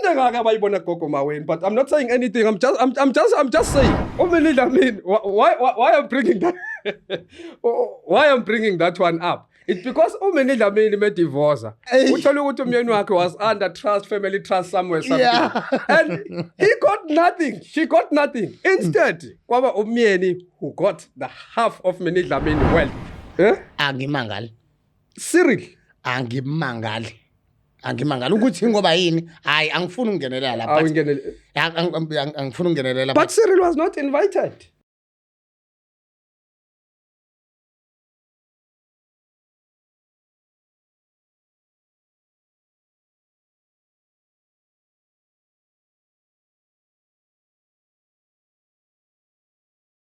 Into engaka abayibona gogo Maweni, but I'm not saying anything. I'm just saying. uMinnie Dlamini, why I'm bringing that why I'm bringing that one up? It's because uMinnie Dlamini me-divorce. Ey. Uthola ukuthi umyeni wakhe was under trust, family trust somewhere something. And he got nothing. She got nothing. Instead, kwaba umyeni who got the half of Minnie Dlamini wealth. Eh? Angimangali. Cyril. Angimangali. Angimangali ukuthi ngoba yini? Hayi, angifuni ukungenelela lapha. Awungenele. Angifuni ukungenelela. But Cyril was not invited.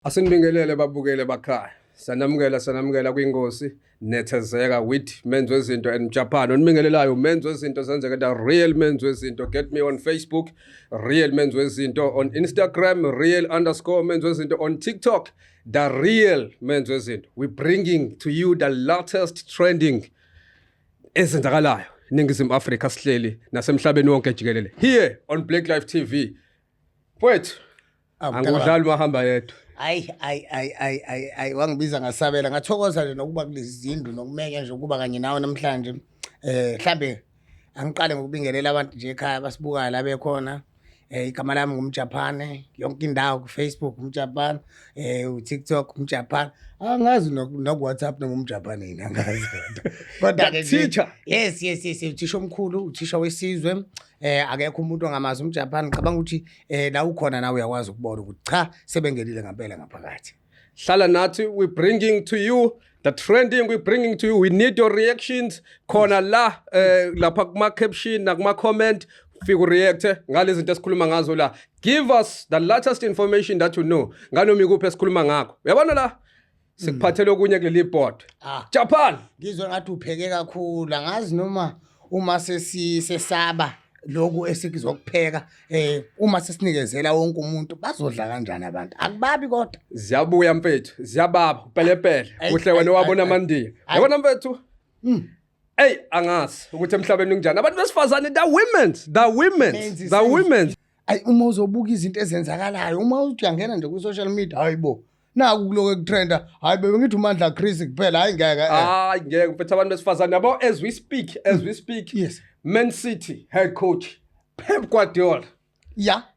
Asinibingelele babukele bakhaya. Sanamukela, sanamukela kwingosi nethezeka with Menzo Wezinto and Japan. Onibingelelayo Menzo Wezinto zenzeke, the real Menzo Wezinto. Get me on Facebook, real Menzo Wezinto, on Instagram, real_Menzo Wezinto, on TikTok, the real Menzo Wezinto. We bringing to you the latest trending ezenzakalayo eNingizimu Afrika sihleli nasemhlabeni wonke jikelele. Here on Black Life TV. Mfowethu, angudlali mahamba yedwa. Ayi, ayi, ayi, ayi, ayi, ayi, wangibiza ngasabela, ngathokoza nje nokuba kulezi zindlu nokumenya nje ukuba kanye nawe namhlanje. Mhlambe angiqale ngokubingelela abantu nje ekhaya basibukayo la bekhona. Igama lami ngumJapane, yonke indawo ku Facebook umJapan, uTikTok umJapan. Angazi noku WhatsApp noma umJapane yini, angazi. Kodwa ke Teacher. Yes, uthisha omkhulu, uthisha wesizwe. Akekho umuntu ongamazi umJapan. Ngicabanga ukuthi la ukhona nawe uyakwazi ukubona ukuthi cha, sebengenile ngempela ngaphakathi. Hlala nathi, we bringing to you the trending, we bringing to you, we need your reactions khona la, lapha kuma caption nakuma comment, fika react ngalezi zinto esikhuluma ngazo la. Give us the latest information that you know nganoma ikuphi esikhuluma ngakho. Uyabona la sikuphathele okunye kuleli board. Ah. Japan. Ngizwe ngathi upheke kakhulu, angazi noma uma sesisesaba lokhu esikuzokupheka, uma sesinikezela wonke umuntu bazodla kanjani abantu? Akubabi kodwa. Ziyabuya mfethu, ziyababa pelepele. Ayi, Kuhle wena ayi, wabona ayi, amandiya. ayi. Yabona mfethu? Ey, angazi ukuthi emhlabeni kunjani. Abantu besifazane, the women, the women, Menzi the senzi. women. Ayi, uma uzobuka izinto ezenzakalayo, uma uthi uyangena nje ku-social media, hayibo, naku kuloko ekutrenda, hayi bebe ngithi uMandla Chris kuphela, hayi ngeke. Hayi ngeke mfethu, abantu besifazane yabo, as we speak. Man City head coach Pep Guardiola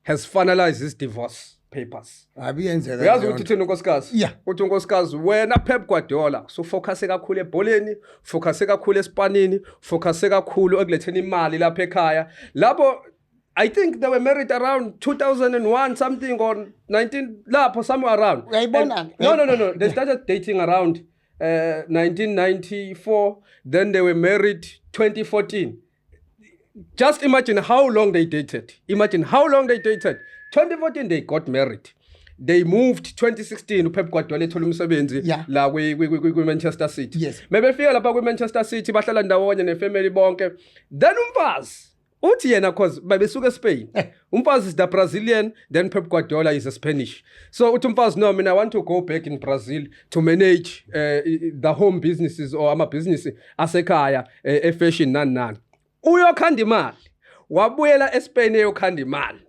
has finalized his divorce papers. Hayi, iyenzeka Uyazi leyo ukuthi nto. uthini unkosikazi? Uthi unkosikazi, wena Pep Guardiola, so focus kakhulu ebholeni, focus kakhulu esipanini, focus kakhulu ekuletheni imali lapha ekhaya. Lapho I think they were married around 2001 something or 19 lapho somewhere around. Uyayibona? And, no. They started dating around 1994, then they were married 2014. Just imagine how long they dated. Imagine how long they dated. 2014 they got married. They moved 2016, uPep Guardiola ethola umsebenzi la kwi Manchester City. Mebefika lapha kwi Manchester City bahlala ndawonye nefamily bonke. Then umfazi uthi yena, cause babesuka eSpain. Umfazi is the Brazilian, then Pep Guardiola is a Spanish. So uthi umfazi, no, mina I want to go back in Brazil to manage the home businesses or ama business asekhaya, e fashion nani nani. Uyokhanda imali. Wabuyela eSpain eyokhanda imali.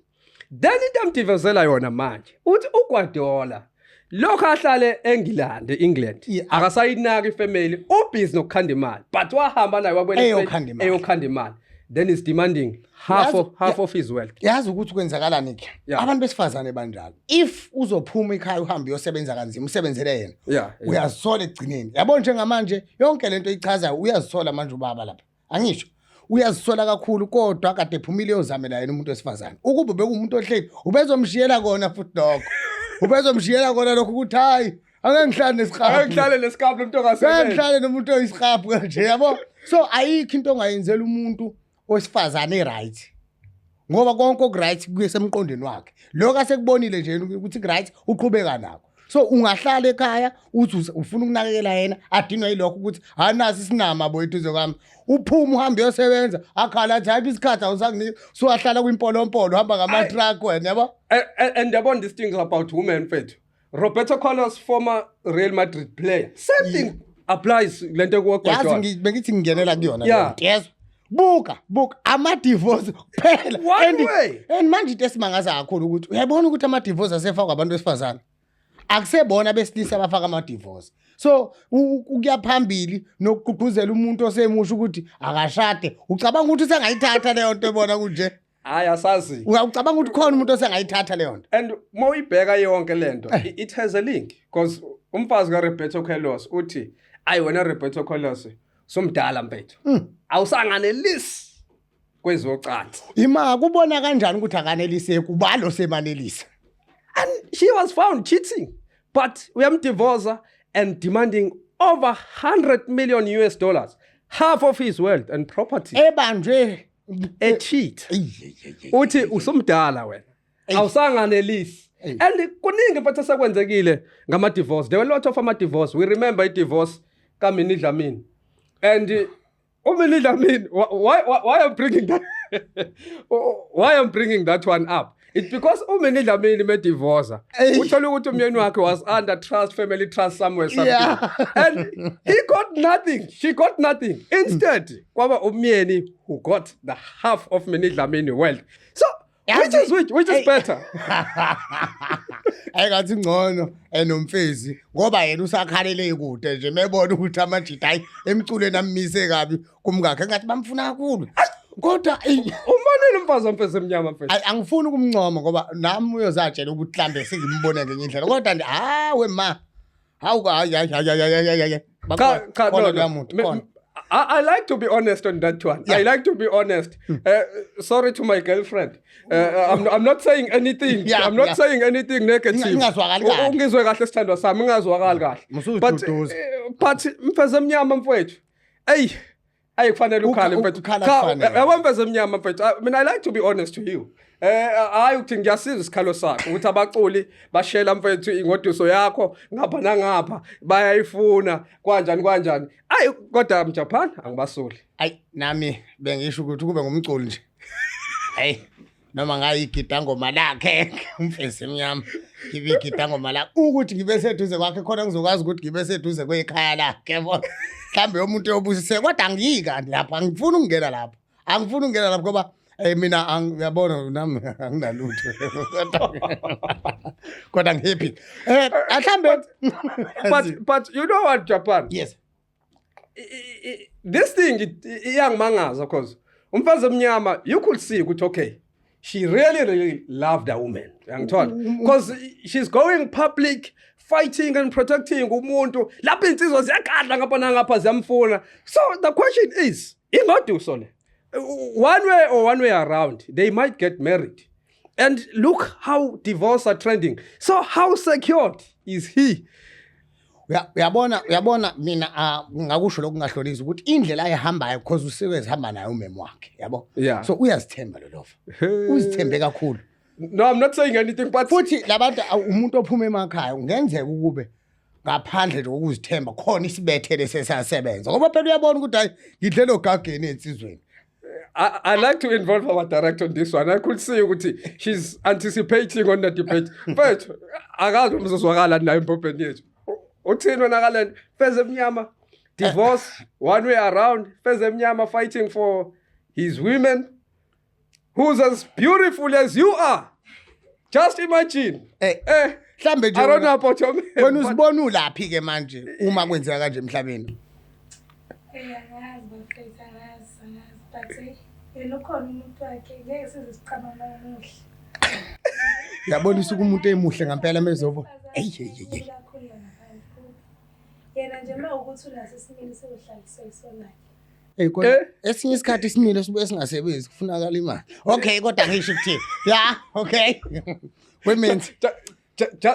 Then into amdivezela yona manje uthi uGuardiola lokho ahlale eNgilandi, England, akasayinaki ifamily, ubusy nokukhanda imali, but wahamba naye wabuyela eSpain, Eyokhanda imali. Eyokhanda imali, then is demanding half Yazi- of half of his wealth. Yazi ukuthi kwenzakalani ke? Abantu besifazane banjalo. If uzophuma ekhaya uhambe uyosebenza kanzima, usebenzele yena, uyazisola ekugcineni. Yabo, njengamanje yonke lento ichazayo, uyazisola manje ubaba lapha. Angisho uyazisola kakhulu, kodwa kade ephumile uyozamela yena umuntu wesifazane. Ukuba bekuwumuntu ohleli, ubezomshiyela kona futhi lokho, ubezomshiyela kona lokho ukuthi hayi, angeke ngihlale nesihabu. Angeke ngihlale nesihabu nomuntu ongasebenzi. Ngeke ngihlale nomuntu oyisihabu kanje, yabo. So ayikho into ongayenzela umuntu owesifazane right, ngoba konke okuright kuye semqondweni wakhe. Lokho asekubonile nje ukuthi right, uqhubeka nako. So ungahlala ekhaya uthi ufuna ukunakekela yena, adinwa yilokho ukuthi hayi, nasi isinama bo eduze kwami, uphuma uhambe uyosebenza, akhala athi hayi, isikhathi awusanginika, suwahlala kwimpolompolo, uhamba ngama-truck wena, yabo. And yabona these things about women mfethu, Roberto Carlos, former Real Madrid player, same thing applies lento Yazi, kuGuardiola. Bengithi ngingenela kuyona leyo nto, yezwa. Buka, buka ama-divorce kuphela. One And- way. And manje into esimangaza kakhulu ukuthi uyayibona ukuthi ama-divorce asefakwa abantu besifazane. Akusebona abesilisa abafaka ama-divorce. So ukuya phambili nokugqugquzela umuntu osemusha ukuthi akashade, ucabanga ukuthi usengayithatha leyo nto ebona kunje? Hayi, asazi. Uyacabanga ukuthi khona umuntu osengayithatha leyo nto? And mawuyibheka yonke lento, it has a link because umfazi kaRoberto Carlos uthi, ayi wena Roberto Carlos, somdala mfethu, awusanganelisi kwezocansi. Ima kubona kanjani ukuthi akaneliseki ubalo semanelisa? And she was found cheating, but uyamdivorce and demanding over 100 million US dollars, half of his wealth and property. Ebanjwe A cheat. Eyi, eyi, eyi, eyi. Uthi usumdala wena, awusanganelisi. And kuningi mfethu esekwenzekile ngama divorce. There were a lot of ama divorce. We remember i divorce kaMinnie Dlamini. And uMinnie Dlamini, why I'm bringing that one up, it's because uMinnie Dlamini me divorce, Eyi. uthola ukuthi umyeni wakhe was under trust, family trust somewhere, something, and he got nothing, she got nothing. Instead kwaba umyeni who got the half of Minnie Dlamini wealth. So which is which is Hey. better? Ayikathi ngcono enomfezi ngoba yena usakhalele kude nje mebona ukuthi amajita, hayi, emculweni ammise kabi kumngakhe, engathi bamfuna kakhulu, kodwa eyi, Umbonile umfazi wamfezi emnyama, mfethu? Ayi, angifuni ukumncoma ngoba nami uyozatshela ukuthi mhlambe sengimbone ngenye indlela, kodwa nje hawe ma, hawu, hayi, hayi, hayi, hayi, hayi, hayi. Cha, cha, Khona no. loya muntu khona. I like to be honest on that one. I like to be honest. Sorry to my girlfriend. I'm not saying anything. I'm not saying anything negative. Ingazwakali kahle. Ungizwe kahle, sithandwa sami, ingazwakali kahle. But Musuziduduza. But mfezi emnyama mfowethu. Ey, ayi kufanele ukhale, mfethu. Ukhala Cha, kufanele. yabo mfezi emnyama mfethu. I mean, I like to be honest to you. Hayi ukuthi ngiyasiza isikhalo sakho ukuthi abaculi bashela mfethu ingoduso yakho ngapha nangapha, bayayifuna kanjani kanjani. Ayi kodwa mJapan, angibasoli. Ayi, nami bengisho ukuthi kube ngumculi nje, hayi, noma ngayigida ngoma lakhe umfezi emnyama, ngibe igida ngoma lakhe ukuthi ngibe seduze kwakhe khona ngizokwazi ukuthi ngibe seduze kwekhaya lakhe, yabo, mhlawumbe yomuntu yobusise, kodwa angiyi kanti lapho, angifuni ukungena lapho, angifuni ukungena lapho ngoba mina uyabona nami anginalutho, kodwa ngihappy mhlambe. But you know what, Japan? Yes. This thing iyangimangaza because umfazi omnyama, you could see ukuthi okay, she really really loved a woman, uyangithola, because she's going public fighting and protecting umuntu lapho insizwa ziyagadla ngapha nangapha ziyamfuna. So the question is, ingoduso le, one way or one way around, they might get married, and look how divorce are trending. So how secured is he? Uyabona mina, ngakusho lokhu ngahlolisa ukuthi indlela ayihambayo, because usuke ezihamba naye umeme wakhe, yabo. So uyazithemba lo lova, uzithembe kakhulu. No, I'm not saying anything, but Futhi labantu umuntu ophuma emakhaya kungenzeka ukube ngaphandle nje kokuzithemba khona isibethele sesasebenza, ngoba phela uyabona ukuthi hayi, ngidlele ogageni ensizweni. I like to involve our director on this one. I could see ukuthi she's anticipating on the debate. Mfethu, akazi umzozwakala nayo empopeni yethu. Uthini wena kalento? Feze emnyama, divorce one way around, Feze emnyama fighting for his women who's as beautiful as you are. Just imagine. Mhlambe nje I don't know about your man. wena but uzibona ulaphi ke manje uma kwenzeka kanje emhlabeni? Angazi bafethu, angazi, angazi, but yena ukhona umuntu wakhe, ngeke size siqamama omuhle. Uyabona usuke umuntu emuhle ngempela mezobo, eyi, eyi, eyi. Kakhulu ngaphandle kubi. Yena nje uma ukuthi unaso isimilo sewuhlalise isonakhe. Hey, kodwa Eh? esinye isikhathi isimilo sibuye singasebenzi, kufunakala imali. Okay, kodwa ngisho ukuthini? Yeah, okay. Women.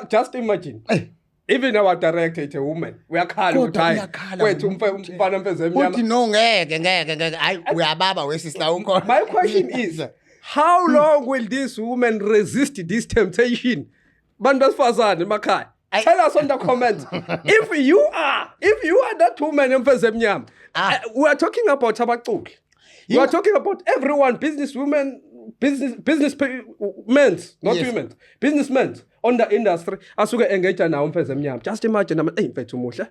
Just imagine. Eh. Even our director is a woman. Uyakhala Kodwa ukuthi hayi uyakhala wethu ngomuntu. umfana mfeze emnyama. Uthi no, ngeke, ngeke, ngeke. Hayi, uyababa wesisi la ukhona. My question is, how long will this woman resist this temptation? Bantu besifazane emakhaya, tell us on the comments if you are that woman emfeze emnyama. Ah. We are talking about abaculi. We are talking about everyone, business women, business men, not women, businessmen on the industry asuke engage nawo umfeze emnyama. Just imagine, hey mfethu umuhle.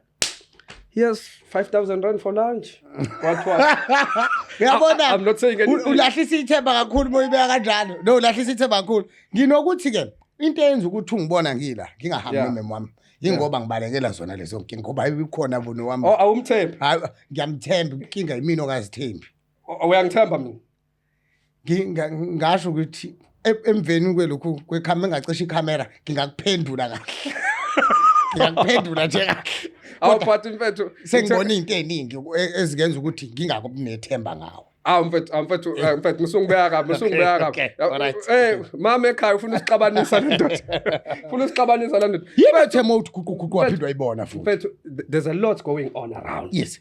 Here's 5000 rand for lunch. What what? Uyabona? I'm not saying anything. Ulahlisa ithemba kakhulu uma uyibeka kanjalo. No, ulahlisa ithemba kakhulu. Nginokuthi ke into eyenza ukuthi ungibona ngila ngingahambi nomem wami, yingoba ngibalekela zona lezo nkinga, ngoba ikhona bona wami. Oh, awumthembi? Hayi, ngiyamthemba, inkinga yimina okazithembi. Oh, uyangithemba mina? Ngasho ukuthi emveni kwelokhu kwekhamera, engacisha ikhamera, ngingakuphendula kahle, ngingakuphendula nje kahle. Awu, but mfethu, sengibona izinto eziningi ezingenza ukuthi ngingakubi nethemba ngawe. Awu mfethu, awu mfethu, mfethu musungibeka kabi, musungibeka kabi. Okay, alright. Mama ekhaya ufuna usixabanisa le ndoda. Ufuna usixabanisa le ndoda. Yini ethema uthi guqu guqu waphindwa ayibona futhi? Mfethu, there's a lot going on around. Yes.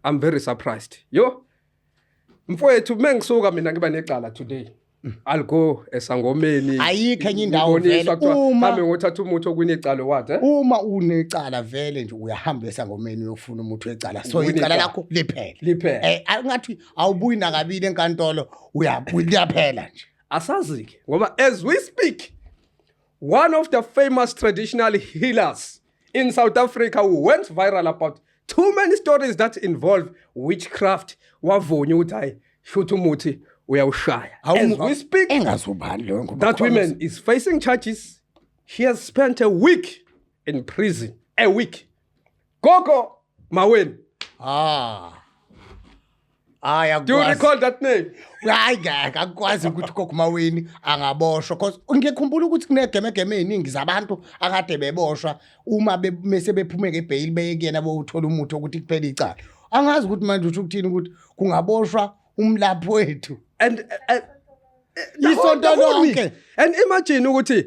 I'm very surprised. Yo. Mfowethu, mengisuka mina ngiba necala today. I'll go esangomeni. Ayikho enye indawo Ngiboniswa vele. kuthiwa, hambe ngothatha umuthi okwinecala what, eh? Uma unecala vele nje uyahamba esangomeni uyofuna umuthi wecala. So Uwine icala icala. lakho liphele. Liphele. Ngathi awubuyi nakabili enkantolo, uyabuya liyaphela nje. Asazi ke ngoba as we speak, one of the famous traditional healers in South Africa who went viral about too many stories that involve witchcraft, wavunywa ukuthi hayi, shoot umuthi uyawushaya. As we speak, Engazubani loyo ngoba that khona woman is facing charges. She has spent a week in prison. A week. Gogo Maweni. Hayi, Do you akukwazi. recall that name? Hayi, ngeke, akukwazi ukuthi uGogo Maweni angaboshwa, because ngikhumbula ukuthi kunegemegeme eziningi zabantu akade beboshwa uma mese bephume ngebail beye kuyena bowuthola umuthi ukuthi kuphele icala. Angazi ukuthi manje usho ukuthini ukuthi kungaboshwa umlaphi wethu. And Isonto the whole week. lonke. And imagine ukuthi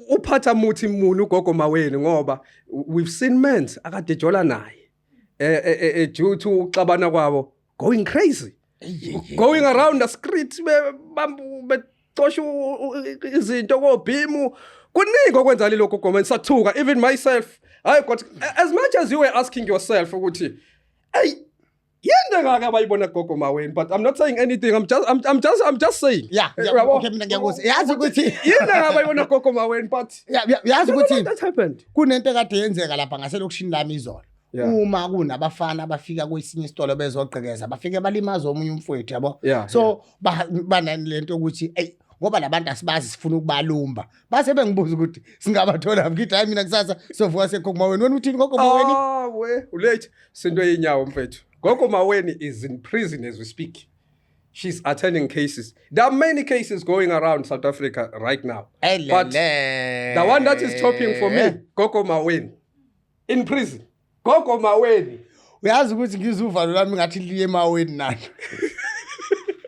uphatha muthi muni uGogo Maweni, ngoba we've seen men akade jola naye. Due to ukuxabana kwabo going crazy. Going around the street becosha izinto kobhimu. Kuningi okwenza lelo gogo Maweni, sathuka even myself. I got as much as you were asking yourself ukuthi hey, yini engaka abayibona gogo Maweni, but I'm not saying anything. I'm just saying. Yeah, yeah, Uyabo? okay, mina ngiyakuzwa. Yazi ukuthi yini engaka abayibona gogo Maweni, but Yeah, yeah, yazi ukuthi that happened. kunento ekade yenzeka lapha ngaselokishini lami izolo. Uma kunabafana abafika kwesinye isitolo bezogqekeza, bafike balimaza omunye umfowethu, yabo. So banani lento ukuthi ey, ngoba labantu asibazi, sifuna ukubalumba. Base bengibuza ukuthi singabathola, ngithi hayi mina kusasa sovuka seGogo Maweni. Wena uthini Gogo Maweni? Ah, we ulate sinto yenyawo mfethu. Gogo Maweni is in prison as we speak. She's attending cases. There are many cases going around South Africa right now. But the one that is topping for me, Gogo Maweni, in prison. Gogo Maweni. Uyazi ukuthi ngizwe uvalo lami ngathi liye emaweni nalo.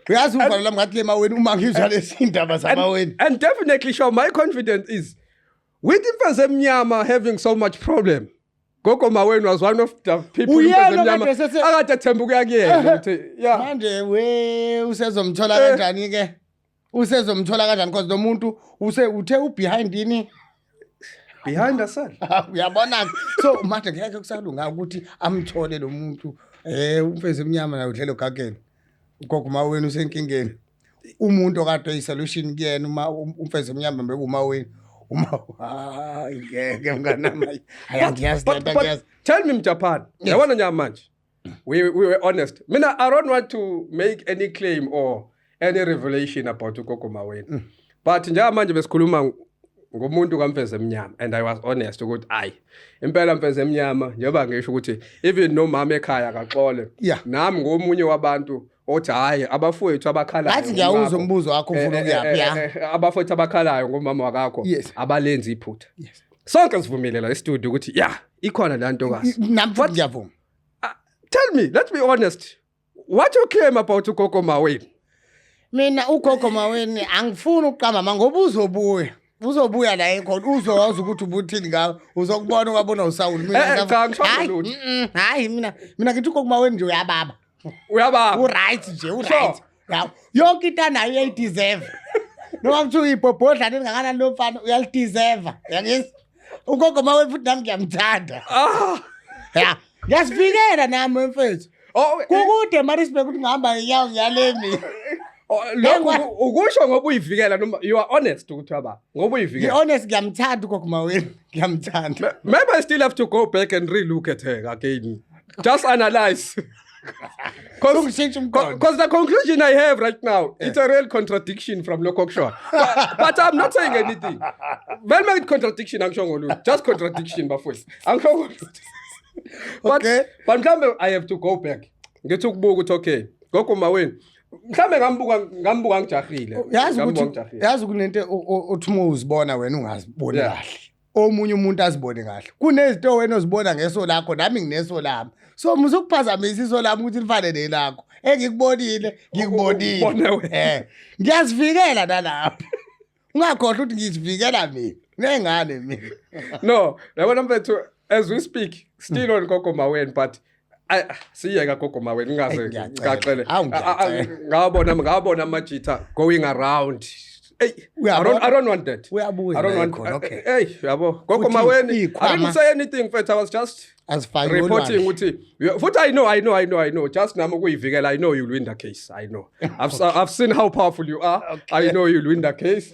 Uyazi uvalo lami ngathi liye emaweni uma ngizwa lezi indaba zamaweni. And definitely sure, my confidence is with Imfezi Emnyama having so much problem. Gogo Maweni was one of the people Uyena Imfezi Emnyama kade sese- akade ethemba ukuya kuyena ukuthi yeah. Manje we usezomthola kanjani ke? Usezomthola kanjani because lo muntu uthe u behind yini? Behind the cell. Uyabona? So manje ngeke kusalunga ukuthi amthole lo muntu. Umfezi emnyama naye udlela ogageni. Ugogo Maweni usenkingeni. Umuntu okade eyisolution kuyena uma umfezi emnyama bekumaweni. Uma hayi ngeke mngani wami. Hayi angiyazi But, lento, but angiyazi. tell me Japan. Yes. Yabona nje manje. We were honest. Mina, I don't want to make any claim or any revelation about uGogo Maweni. But njengamanje besikhuluma ngomuntu kaMfezi Emnyama, and I was honest ukuthi ayi impela Mfezi Emnyama, njengoba ngisho ukuthi even nomama ekhaya akaxole. Nami ngomunye wabantu othi hayi abafowethu abakhalayo Ngathi ngiyawuzwa ngomama. umbuzo wakho ufuna ukuyaphi, ya. Abafowethu abakhalayo ngomama wakakho abalenzi iphutha. Sonke sivumile la e-studio ukuthi ya ikhona le ntokazi. Nami futhi ngiyavuma. Tell me, let's be honest. What you claim about uGogo Maweni? Mina uGogo Maweni angifuni ukuqamba manga ngoba uzobuya. Uzobuya la ekhona, uzowazi ukuthi ubuthini ngawe, uzokubona ungabona uSawuli. Mina Cha, ngisho Hayi, lutho. hayi, mina ngithi uGogo Maweni nje uyababa. Uyababa. U-right nje, u-right. Ya, yonke into anayo uyayideserve. Noma kuthiwa uyibhobhodlana elingakanani lo mfana, uyalideserve. Uyangizwa? Ugogo Maweni futhi nami ngiyamthanda. Ya, ngiyasivikela nami mfethu. Oh, Kukude Maritzburg ukuthi ngihamba ngenyawo ngiyalemi. Oh, lokhu ukusho ngoba uyivikela noma you are honest ukuthi aba ngoba uyivikela. Ngi-honest, ngiyamthanda ugogo Maweni, ngiyamthanda. Maybe I still have to go back and relook at her again. Just analyze. Ungishintsha umqondo. Because the conclusion I have right now, it's a real contradiction from lokho okushoyo. But I'm not saying anything. Vele make contradiction angisho ngolutho. Just contradiction bafowethu. Angisho ngolutho. But but mhlambe I have to go back. Ngithi ukubuka ukuthi okay, gogo Maweni. Mhlambe ngambuka ngijahile. Yazi Ngambuka ukuthi ngijahile. yazi kunento othi uma uzibona wena ungaziboni kahle. Omunye umuntu azibone kahle. Kunezinto wena ozibona ngeso lakho, nami ngineso lami. So musukuphazamisa iso lami ukuthi lifane nelakho. Engikubonile, ngikubonile. Ubone wena. Ngiyazivikela nalapho. Ungakhohlwa ukuthi ngizivikela mina. Nengane mina. No, yabona mfethu, as we speak, still on Gogo Maweni, but siyeka Gogo Maweni ngingaze Eyi, ngiyacela. ngaxele. Awu, ngiyacela. Ngabona amajitha going around. Hey, Uyabona? I don't want that. Uyabuya I don't naye want khona, okay. Hey, yabo. Gogo Futhi Maweni, I didn't iy'khwama- say anything mfethu, I was just Azifaki reporting olwandle. ukuthi futhi I know I know I know I know just nami ukuyivikela, I know you'll win the case. I know. I've seen how powerful you are. I know you'll win the case.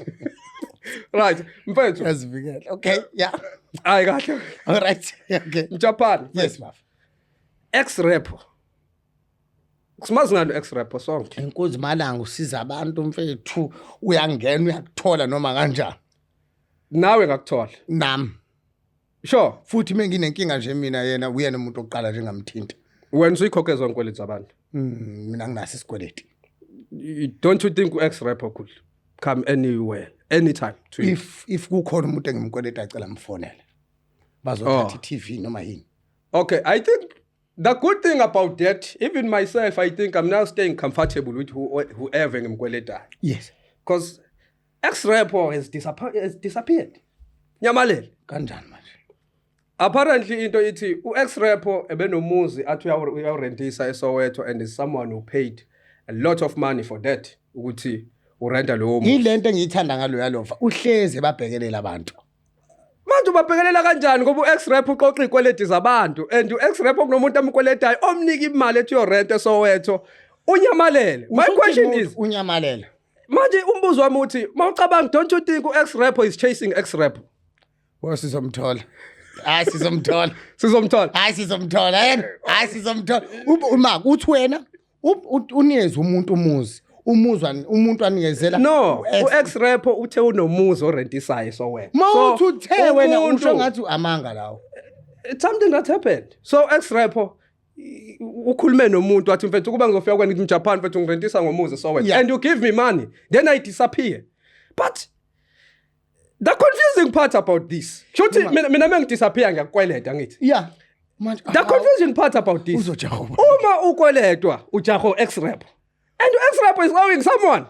Right, mfethu. Uyazivikela. Okay, yeah. Hayi kahle. All right. Okay. Mjapan. Yes, baba. Ex-rapper. Simazi ngani ex-rapper sonke? Inkunzi malanga usiza abantu mfethu, uyangena uyakuthola noma kanjani. Nawe ngakuthola. Nami. Sure. Futhi menginenkinga nje mina, yena uyena umuntu oqala nje ngamthinta. Wena usuyikhokhe zonke kweleti zabantu. Mina nginaso isikweleti. Don't you think ex-rapper could come anywhere anytime to you? If kukhona umuntu engimkweleta, acela mfonele. Bazothatha Oh. i-TV noma yini. Okay, I think the good thing about that, even myself, I think I'm now staying comfortable with whoever ngimkweletayo. Because ex-rapper has disappeared. Nyamalele. Kanjani manje? Apparently into ithi u-ex-rapper ebenomuzi athi uyawurentisa eSoweto and is someone who paid a lot of money for that ukuthi urenta lowo muzi. Yilento engiyithanda ngalo yalova, uhleze babhekelela abantu. Manje ubabhekelela kanjani ngoba u-ex-rapper uqoqa iy'kweleti zabantu and u-ex-rapper kunomuntu amkweletayo omnika imali ethi uyorenta eSoweto unyamalele. My Usho ukuthi question umuntu is unyamalele. Manje umbuzo wami uthi mawucabanga, don't you think u-ex-rapper is chasing ex-rapper? Wo sizomthola. Hayi, sizomthola. Sizomthola. Hayi, sizomthola yena. Hayi, sizomthola. Uma uthi wena unikeza umuntu umuzi, umuzwa umuntu anikezela No, u-ex- u-ex-rapper uthe unomuzi orentisayo eSoweto. Ma So, uthi uthe wena usho ngathi amanga lawo. It's something that happened. So ex-rapper ukhulume nomuntu wathi, mfethu, kuba ngizofika kwena ngithi Japan, mfethu, ngirentisa ngomuzi eSoweto and you give me money, then I disappear. But the confusing part about this, shuthi mina mengidisappear ngiyakukweleta ngithi. Yeah. Manje The confusing part about this, Uzojaha ubani? uma ukweletwa ujaho ex-rapper and ex-rapper is owing someone.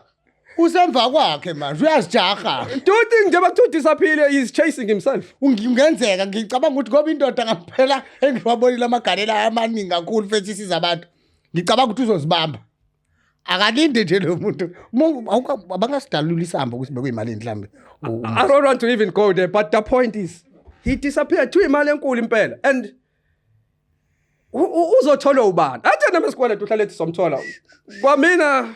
Usemva kwakhe manje uyazijaha. Do you think njengoba kuthiwa disappear he is chasing himself? Kungenzeka, ngicabanga ukuthi ngoba indoda ngampela engiwabonile amagalela amaningi kakhulu futhi isiza abantu. Ngicabanga ukuthi uzozibamba. Akalinde nje lo muntu. Abangasidalula isamba ukuthi bekuyimali mhlambe. I don't want to even go there, but the point is he disappeared to imali enkulu impela and uzothola ubani? Athi nami esikweletu uhlale ethi somthola. Kwamina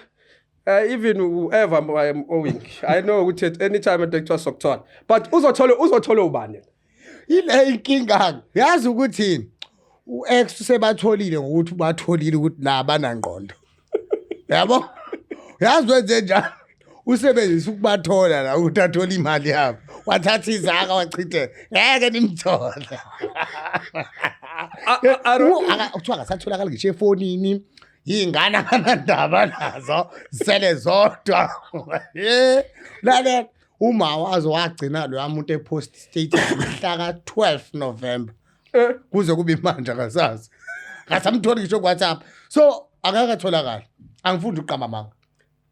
even whoever I am owing, I know ukuthi at any time at kuthiwa sokuthola. But uzothola ubani? Ile inkinga. Yazi ukuthi u-ex sebatholile ngokuthi batholile ukuthi la banangqondo. Yabo? Yazi wenze njani? Usebenzisa ukubathola la ukuthi athole imali yabo. Wathatha izaka wachithe. Ngeke nimthole. I don't, Kuthiwa akasatholakali ngisho efonini. Iy'ngane akanandaba nazo sele zodwa. Lalela, uma waze wagcina loya muntu epost status mhla ka-12 November. Kuze kube manje akasazi. Akasamtholi ngisho ku-WhatsApp. So akakatholakali. Angifuni ukuqamba amanga.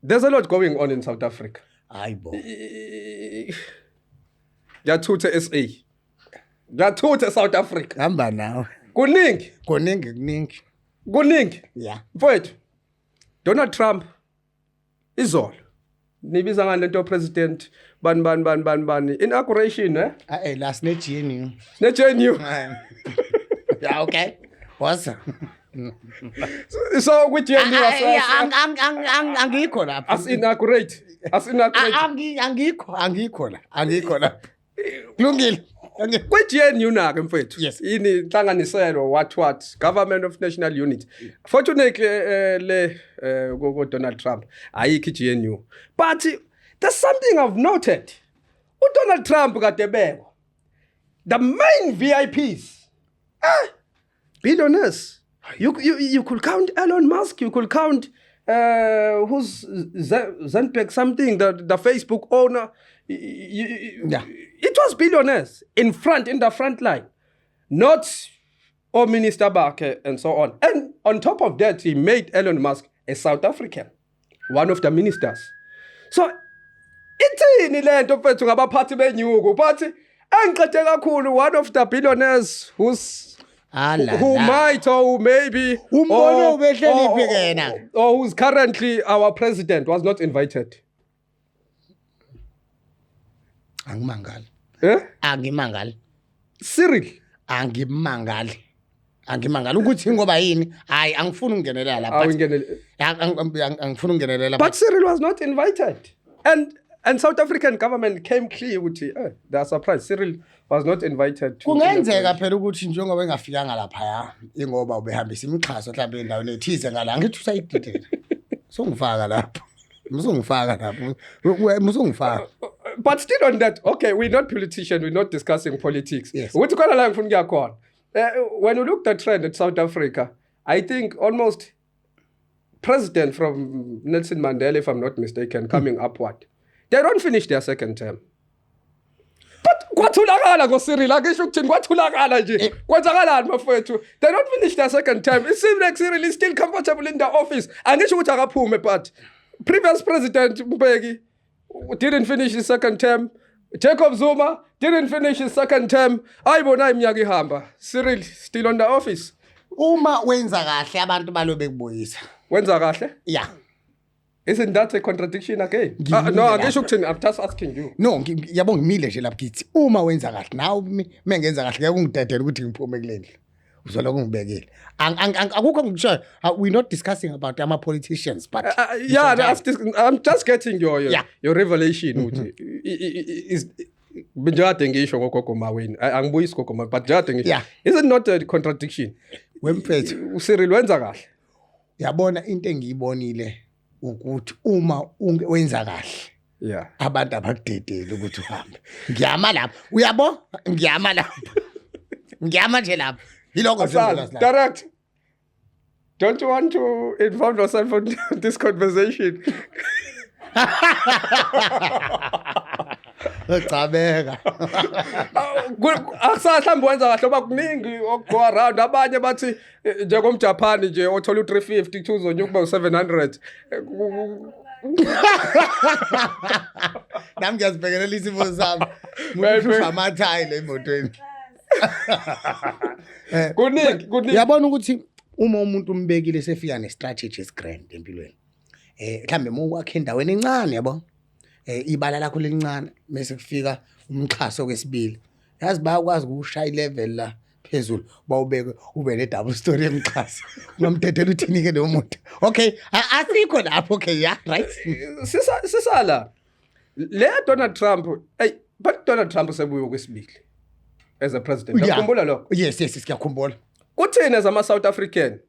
There's a lot going on in South Africa. Hayi bo. Ngiyathutha SA. Ngiyathutha South Africa. Hamba nawe. Kuningi, Kuningi kuningi. Kuningi. Mfowethu, Donald Trump izolo nibiza ngani lento, president bani bani bani bani bani inauguration, eh? Eh la sine GNU. Ne GNU. Yeah, okay. What's So kwi-GNU Angikho lapho. As-inaugurate, as-inaugurate. Angikho la, angikho lapho. Kulungile. Kwi-GNU nake, mfethu. Yes. Yini inhlanganiselo, what Government of National Unity. Fortunately, le ko Donald Trump ayikho i-GNU, but there's something I've noted. uDonald Trump kade bekwa the main VIPs, billionaires. You could count Elon Musk, you could count who's Zenberg something, the Facebook owner. It was billionaires in front, in the front line, not or Minister bakhe and so on. And on top of that, he made Elon Musk a South African, one of the ministers. So ithini lento, mfethu, ngabaphathi benyuku? But engiqede kakhulu, one of the billionaires who's Ala who la. might or who maybe Umbono ubehleli phi ke yena? Or who's currently our president was not invited. Angimangali. Eh? Angimangali. Cyril. Angimangali. Angimangali ukuthi ngoba yini? Hayi, angifuni ukungenelela lapha. Awungenele. Angifuni ukungenelela. But Cyril was not invited. And South African government came clear ukuthi they are surprised Cyril was not invited to Kungenzeka phela ukuthi njengoba engafikanga laphaya, ingoba ubehambisa imixhaso mhlawumbe endaweni ethize ngala. Ngithi usayididela. Songifaka lapho. Musongifaka lapho. Musongifaka. But still on that, okay, we're not politicians, we're not discussing politics. Yes. Ukuthi khona la ngifuna ukuya khona. When you look the trend at South Africa, I think almost president from Nelson Mandela, if I'm not mistaken, coming upward, they don't finish their second term. But kwathulakala ngoCyril, akisho ukuthini, kwathulakala nje. Kwenzakalani, bafowethu? They don't finish their second term. It seems like Cyril is still comfortable in the office. Angisho ukuthi akaphume, but previous president Mbeki didn't finish his second term. Jacob Zuma didn't finish his second term. Ayibona iminyaka ihamba. Cyril still on the office. Uma wenza kahle, abantu balo bekubuyisa. Wenza kahle? Yeah. Isn't that a contradiction again? Ngimile No, lapho. angisho ukuthini, I'm just asking you. No, yabo, ngimile nje lapho, ngithi uma wenza kahle nawe, mengenza kahle, ngeke ungidedele ukuthi ngiphume kule ndlu. Uzolokhu ungibekile. Akukho ngisho, we're not discussing about ama politicians, but Yeah, I'm just getting your your revelation ukuthi is njade ngisho ngogogo Maweni. Angibuyisi gogo Maweni, but njade ngisho. Is it not a contradiction? Wemfethu. uCyril wenza kahle. Yabona, into engiyibonile ukuthi uma wenza kahle, abantu abakudedeli ukuthi uhambe. Ngiyama lapho, uyabo, ngiyama lapho, ngiyama nje lapho, yilokho nje. Asal, Ngilasi lapho. Direct. Don't you want to involve yourself in this conversation? Cabeka. Akusahlamba wenza kahle ngoba kuningi okugo around. Abanye bathi njengomJapan nje othola u350, kuthi uzonyuka kuba u700. Nami ngiyazibhekelela isimo sami. Umuntu amathayi le emotweni. Kuningi, kuningi. Uyabona ukuthi uma umuntu umbekile, sefika ne-strategy esigrand empilweni, mhlambe uma ukwakha endaweni encane, yabo, ibala lakho lelincane, bese kufika umxhaso kwesibili, yazi bayakwazi ukushaya ilevel la phezulu, bawubeke ube ne-double story emxhaso. Ungamdedela uthini-ke lowo muntu? Okay, asikho lapho. Okay, yeah, right. Sisala le Donald Trump, hey, but Donald Trump sebuye kwesibili as a president. Uyakhumbula lokho? Yes, ngiyakhumbula. Kuthini as ama South African,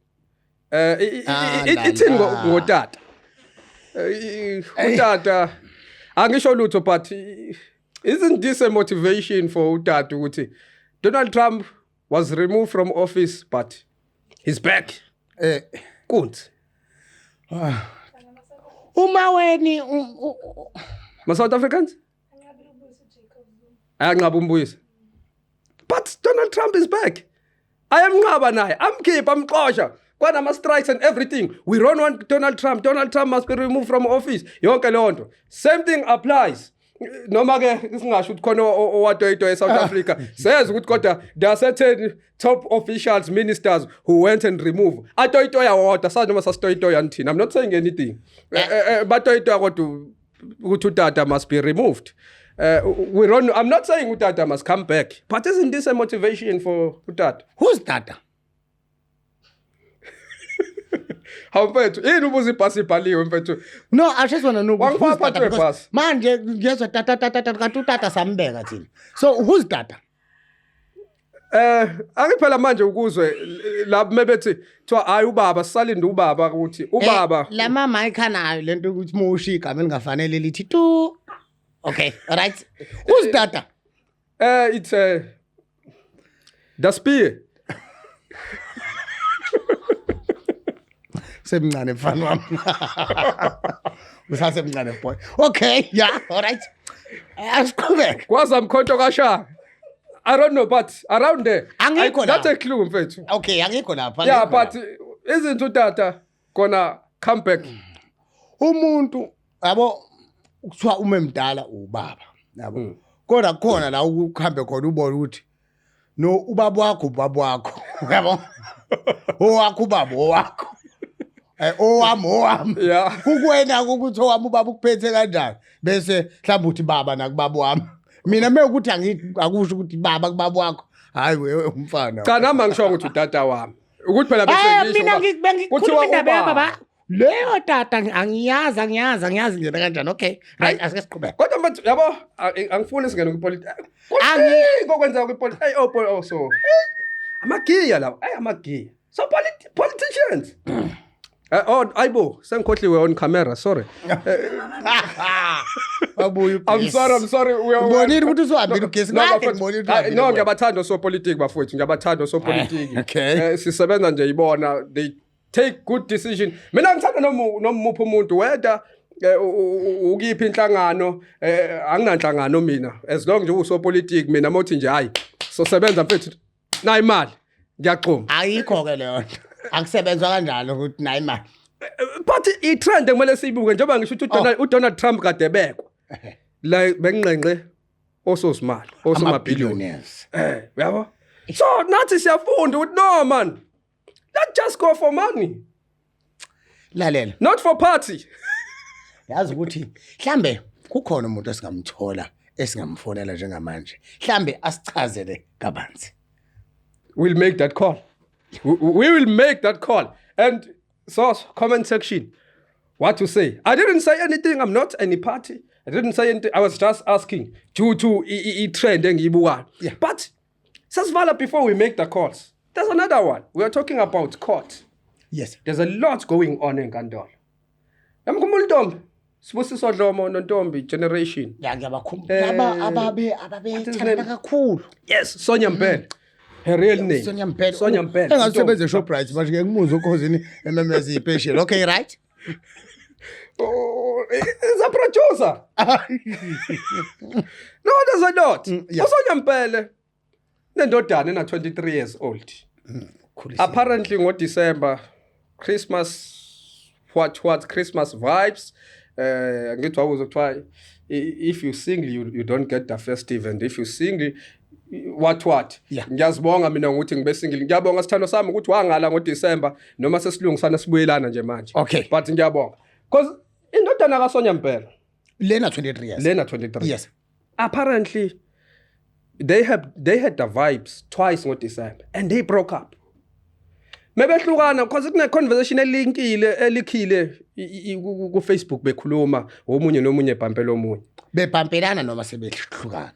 Ah, la, ithini la. ngotata? Utata angisho lutho, but isn't this a motivation for utata ukuthi Donald Trump was removed from office but he's back? Kunzi. Uma weni Ma South Africans Anqabile ukubuyisa uJacob Zuma. Ayanqaba umbuyisa, but Donald Trump is back. Ayamnqaba naye, amkhipha, amxosha kwanama strikes and everything. We don't want Donald Trump, Donald Trump must be removed from office, yonke leyo nto. Same thing applies, noma ke singasho ukuthi khona owatoyito eSouth Africa seza ukuthi, kodwa there are certain top officials, ministers who went and remove, atoyitoya wodwa, sazi noma sasitoyitoya nithini. I'm not saying anything. Batoyitoya kodwa ukuthi utata must be removed. We don't, I'm not saying utata must come back, but isn't this a motivation for utata? Who's tata? Hawu mfethu, yini ubuza ibhasi ibhaliwe mfethu? No, I just wanna know Wangifaka who's phakathi tata because kwebhasi. manje ngiyezwa tata tata tata kanti utata sambeka thina. So who's tata? Angiphela manje ukuzwe la mebethi kuthiwa hayi ubaba sisalinde ubaba ukuthi ubaba La mama ikhanayo lento ukuthi mawushiya igama elingafanele lithi tu. Okay, all right. Who's tata? It's the spear. Semncane mfana wami. Usasemncane boy. Okay, yeah, all right. Asiqhubeke. Kwaza mkhonto kaShaka. I don't know, but around there. Angikho That's la. a clue mfethu. Okay, angikho lapha. Yeah, Angikho but lapha. isn't utata gonna come back? Umuntu yabo kuthiwa uma emdala ubaba yabo, kodwa kukhona la ukuhambe khona ubone ukuthi no ubaba wakho ubaba wakho yabo, owakho ubaba owakho, owami owami. Kukuwena ukuthi owami ubaba ukuphethe kanjani, bese mhlawumbe uthi baba nakubaba wami. Mina mewukuthi akusho ukuthi baba kubaba wakho, hayi wewe umfana. Cha, nami angisho ukuthi utata wami. Ukuthi phela bese ngisho Mina uba- bengikhuluma kuthiwa indaba ubaba. yababa. Leyo tata angiyazi, angiyazi, angiyazi ngena kanjani. Okay, right, asike siqhubeke. Kodwa mfethu yabo angifuni singene kwipolitiki. Ngokwenzeka kwipolitiki. Hey, oh, boy, oh so. Amagiya lawa, hey amagiya. So politicians. Oh, ayibo, sengikhohliwe on camera, sorry. Babuye I'm ugesi. sorry, I'm sorry. We are Ubonile ukuthi usuhambile ugesi. No, Kade bafowethu. ngibonile ukuthi Ah, uhambile no, wena. ngiyabathanda osopolitiki bafowethu, ngiyabathanda osopolitiki. Okay. Sisebenza nje ibona, they take good decision. Mina ngithanda noma umuphi umuntu whether ukiphi inhlangano, anginanhlangano mina. As long nje usopolitiki mina mothi nje hayi, sosebenza mfethu na imali. Ngiyaxhuma. Ayikho ke leyo nto. Akusebenzwa kanjalo ukuthi nayi imali. But i-trend ekumele siyibuke njengoba ngisho ukuthi uDonald Trump kade ebekwa. La benginqenqe osozimali, osomabhillion. Ama-billionaires. Uyabo? So nathi siyafunda ukuthi no man. Let's just go for money. Lalela. Not for party. Yazi ukuthi mhlambe kukhona umuntu esingamthola, esingamfonela njengamanje. Mhlambe asichazele kabanzi. We'll make that call. We will make that call. And so comment section, what to say? I didn't say anything. I'm not any party. I didn't say anything. I was just asking due to i trend engiyibukayo. But sasivala before we make the calls. There's another one. We are talking about court. There's a lot going on in Kandolo. Yamkhumbula intombi? Sibusiso Dlomo nontombi generation. Ya, ngiyabakhumbula. Ababe What is ababethandana name? kakhulu. Yes, Sonia Mbele. Her real name. Sonia Mbele. Sonia Mbele. Engasebenza eShoprite manje ngeke ngimuzwe ukhosini MMS ipesheli. Okay, right? Oh, he's a producer. No, there's a lot. USonia Mbele nendodana ena 23 years old. Apparently ngoDecember, Christmas, what Christmas vibes. Ngithi wawuzwa kuthiwa if you single you don't get the festive, and if you single what what. Ngiyazibonga mina ukuthi ngibe single. Ngiyabonga sithando sami ukuthi wangala ngoDecember noma sesilungisana sibuyelana nje manje. But ngiyabonga. Because indodana kaSonia Mbele lena 23 years. Lena 23. Yes. Apparently they had the vibes twice ngoDecember and they broke up. Mebehlukana because kune conversation elinkile elikhile ku Facebook bekhuluma omunye nomunye ebhampela omunye. Bebhampelana noma sebehlukana?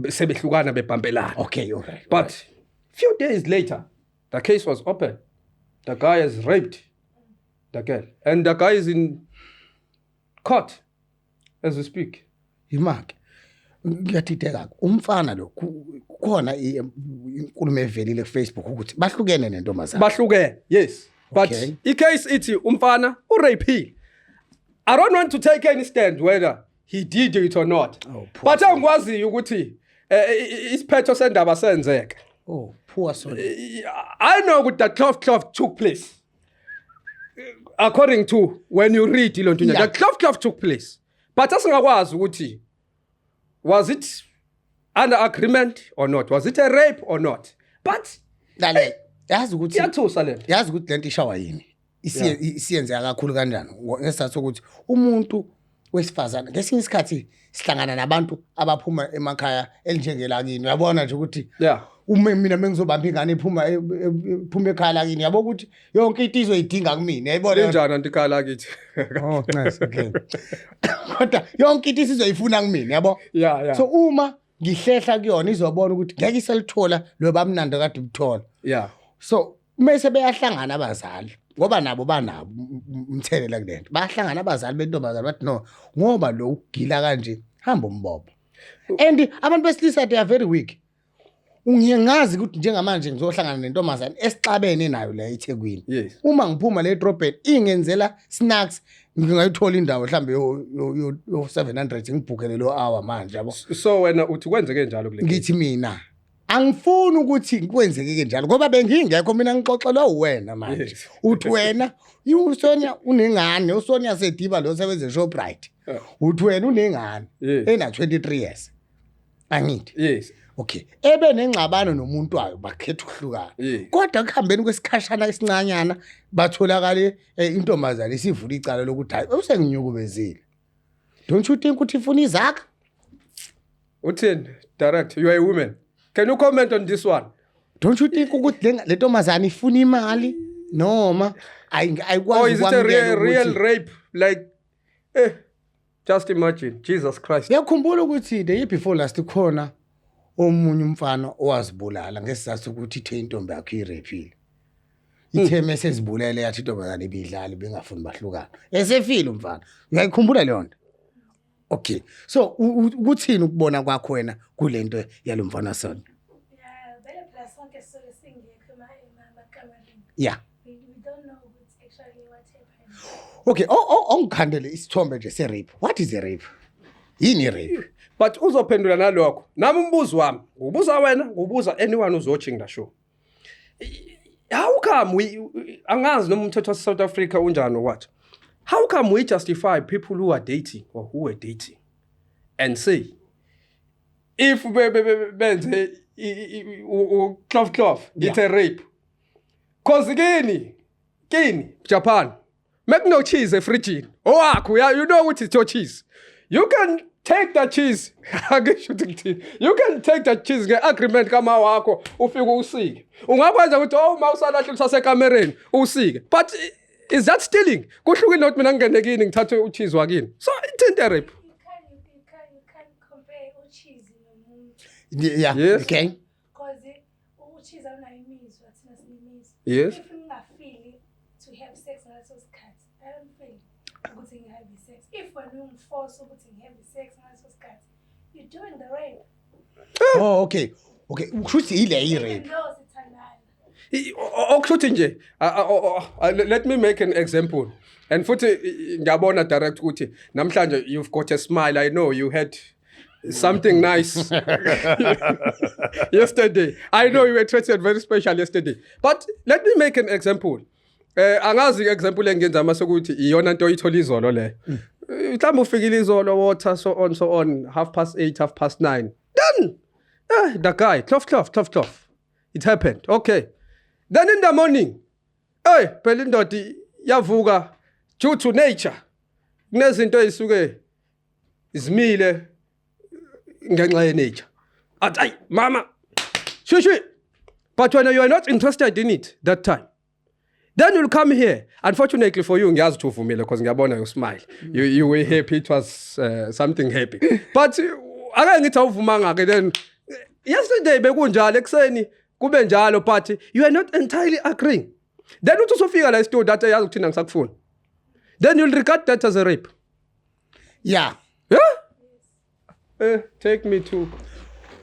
Sebehlukana bebhampelana. Okay, all right. But few days later the case was open. The guy has raped the girl and the guy is in court as we speak. Imake. Ngiyadideka umfana lo kukhona inkulumo evelile ku Facebook ukuthi bahlukene nentombazana. Bahlukene, yes. But i-case ithi umfana urapile. I don't want to take any stand whether he did it or not. Oh, poor But angikwazi ukuthi isiphetho sendaba senzeka. Oh, poor soul. I know ukuthi the cloth cloth took place. According to when you read ilonto, the cloth cloth took place. But asingakwazi ukuthi was it under agreement or not? Was it a rape or not? But Lalela, yazi ukuthi iyathusa lento. Yazi ukuthi lento ishawa yini? Isiyenzeka kakhulu kanjani? Ngesizathu sokuthi umuntu wesifazane ngesinye isikhathi sihlangana nabantu abaphuma emakhaya elinjengelakini. Uyabona nje ukuthi Uma mina mengizobamba ingane iphuma iphuma ekhaya lakini, yabo, ukuthi yonke into izoyidinga kumina, yayibona. Linjani antikhala kithi? Oh, nice, okay. Kodwa yonke into isizoyifuna kumina, yabo. So uma ngihlehla kuyona, izobona ukuthi ngeke iselithola lo bamnandi kade ubuthola. So mase beyahlangana abazali, ngoba nabo banabo umthelela kulento, bayahlangana abazali bentombazane, bathi no, ngoba lo ugila kanje, hamba umbopha. And abantu besilisa, they are very weak. Ngiye ngazi ukuthi njengamanje ngizohlangana nentombazane esixabene nayo la eThekwini. Uma ngiphuma le edrobheni, ingenzela snacks, ngingayithola indawo mhlambe yo 700, ngibhukele lo hour manje, yabo. So wena uthi kwenzeke njalo kule case? Ngithi mina angifuni ukuthi kwenzeke njalo, ngoba bengingekho mina, ngixoxelwa uwena manje. Uthi wena uSonia unengane, uSonia Sediba lo sebenza eShoprite. Uthi wena unengane ena 23 years, angithi? Yes. Okay, ebe nengxabano nomuntu wayo, bakhetha ukuhlukana. Kodwa kuhambeni kwesikhashana esincanyana, batholakale intombazane isivula icala lokuthi hayi, usenginyukubezile. Don't you think ukuthi ifuna izakha? Uthini, direct? You are a woman, can you comment on this one? Don't you think ukuthi le ntombazane ifuna imali noma Or ayikwazi is it a ukwamukela real ukuthi rape? Like, just imagine, Jesus Christ. Uyakhumbula ukuthi the year before last khona omunye umfana owazibulala ngesizathu sokuthi ithe intombi yakhe irephile. Ithe mesezibulele, yathi intombazane ibidlala, bengafuni bahlukana. Esefile umfana. Uyayikhumbula leyo nto? Okay. So ukuthini ukubona kwakho wena kulento yalomfana sona? Yeah, vele phela sonke sisuke singekho emakamereni. We don't know ukuthi actually what happened. Okay, ongikhandele isithombe nje se rape. What is a rape? Yini rape? But uzophendula nalokho. Nami umbuzo wami, ngubuza wena, ngubuza anyone who's watching the show. How come we, angazi noma umthetho wase South Africa unjani or what? How come we justify people who are dating or who were dating and say if benze clof clof, it's a rape? 'Cause kini Japan, mekuno cheese efrijini owakho, you know ukuthi it's your cheese, you can take the cheese. Angisho ukuthi ngithini, you can take the cheese nge-agreement kama wakho, ufike usike. Ungakwenza ukuthi, oh, uma usalahla usasekamereni, usike, but is that stealing? Kuhlukile nokuthi mina ngingene kini, ngithathe ucheese wakini. So ithinte rape. You can't compare ucheese nomuntu. Because ucheese awunayo imizwa, thina sinemizwa. If ngingafili to have sex ngaleso sikhathi, I don't feel ukuthi ngihave sex. If wena ungiforce ukuthi ngihave sex ngaleso sikhathi, you're doing the rape. Oh, okay. Okay, kusho ukuthi ile i-rape. Even though sithandana. Okusho ukuthi nje, let me make an example, and futhi ngiyabona direct ukuthi namhlanje you've got a smile. I know you had something nice yesterday. I know you were treated very special yesterday, but let me make an example. Angazi example engenza mase ukuthi iyona into oyithola izolo le. Mhlawumbe ufikile izolo, water, so on, so on, 8:30, 9:30, then the guy, clof clof clof clof, it happened. Okay, then in the morning, hey, phela indoda yavuka due to nature, kunezinto ezisuke zimile ngenxa ye-nature, athi, "Ayi mama, shishi." But when you are not interested in it that time, then you'll come here. Unfortunately for you, ngiyazi ukuthi uvumile because ngiyabona you smile, you were happy, it was something happy. But ake ngithi awuvumanga ke, then yesterday bekunjalo, ekuseni kube njalo, but you are not entirely agreeing. Then uthi usufika la e-studio, athi, "Yazi ukuthina, ngisakufuna." Then you'll regard that as a rape? Yeah. Yeah, take me to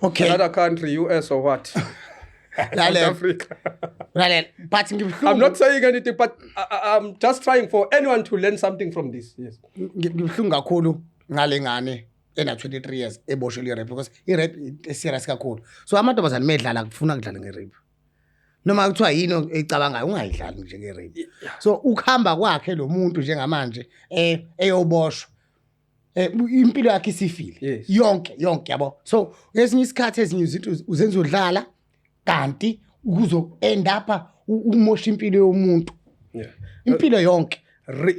another country, US or what, South Lalela. Africa. Lalela. But ngibuhlungu. I'm not saying anything, but I'm just trying for anyone to learn something from this. Yes. Ngibuhlungu kakhulu ngale ngane ena 23 years eboshelwe i-rape, because i-rape serious kakhulu. So amantombazane medlala, kufuna kudlala nge-rape. Noma kuthiwa yini ecabangayo, ungayidlali nje nge-rape. So ukuhamba kwakhe lo muntu njengamanje eyoboshwa, impilo yakhe isifile. Yonke yonke, yabo. So ngesinye isikhathi ezinye izinto uzenza udlala, kanti kuzo end up umosha impilo yomuntu. Impilo yonke.